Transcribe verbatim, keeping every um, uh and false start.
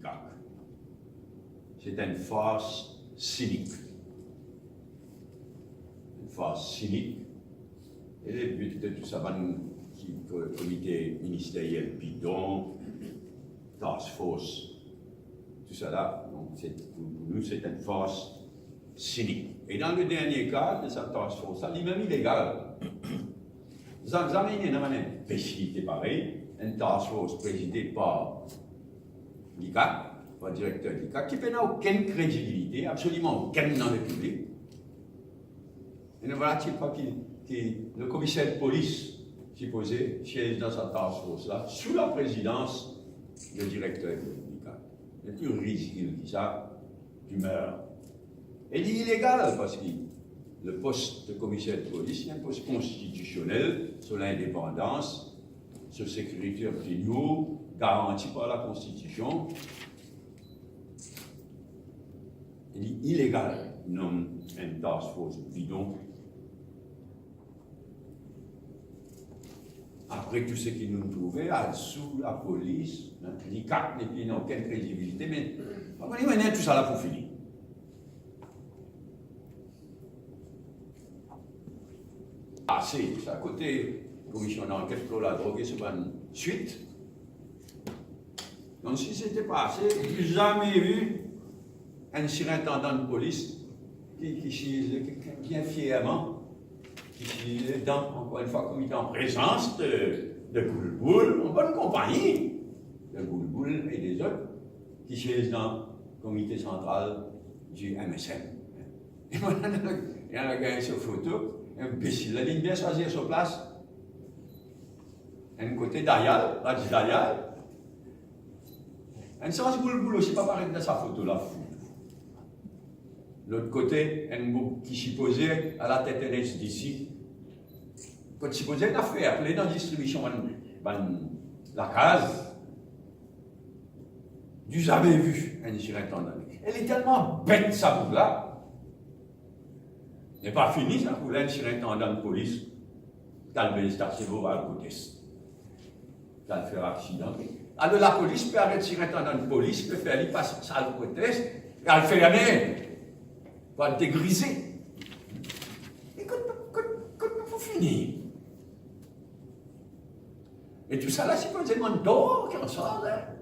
Kak. Se enn fars sinik. Enn fars sinik. E le bi de tou sa bann ki, ko-, komite ministeriel bidon, task force, tou sa la, donk, se, pou, pou nou, se enn fars sinik. E dan le dernie ka de sa task force la, li mem ilegal. Zam-, zame ena enn enbesilite parey, enn task force prezide par l'ICAC, par direkter l'ICAC, ki pena okenn kredibilite, absoliman okenn dan lepiblik. E nou vwala tir pa ki, ki le komiser de polis sipoze siez dan sa task force la, sou laprezidans de direkter l'ICAC. Le pli ridikil ki sa, tu meurs. E li ilegal, parski le post de komiser de polis, li enn post konstitisionel, so lindepandans, so sekirite, ki nou garanti par Lakonstitision. Li ilegal, nom enn task force bidon. Apre tou seki nou trouve, al sou lapolis, l'ICAC, epi ena okenn kredibilite, me, akoz li ena tou sa la pou fini. Ase, sa kote komision lanket lor ladrog e so bann swit. Donk, si se ti pase, zame vi enn sirintandan de polis ki, ki size, ki, ki bien fierman, ki size dan, ankor enn fwa, komite an prezans de, de Goulboul, an bonn konpagni de Goulboul e dezot, ki size dan komite santral di MSM. E mwa, ena, ena gagn so foto, enbesil la, li bien swazir so plas. Enn kote Dayal, Radi Dayal. Enn sans Goulboul osi pa paret dan sa foto la. Lot kote, enn boug ki sipoze al latet enn SDC. Kot sipoze ena fair-play dan distribision bann, bann lakaz. Du jamais vu, enn sirintandan. E li telman bet sa boug la. Me pa fini sa, pou la enn sirintandan polis, tal benn stase, al protest. Tal fer aksidan. Alor lapolis pe aret sirintandan polis, pe fer li pas sal protest, e al ferme, pou al degrize. E kot, kot, kot nou pou fini? E tou sa la, se pa demann tor ki ansarz, hein.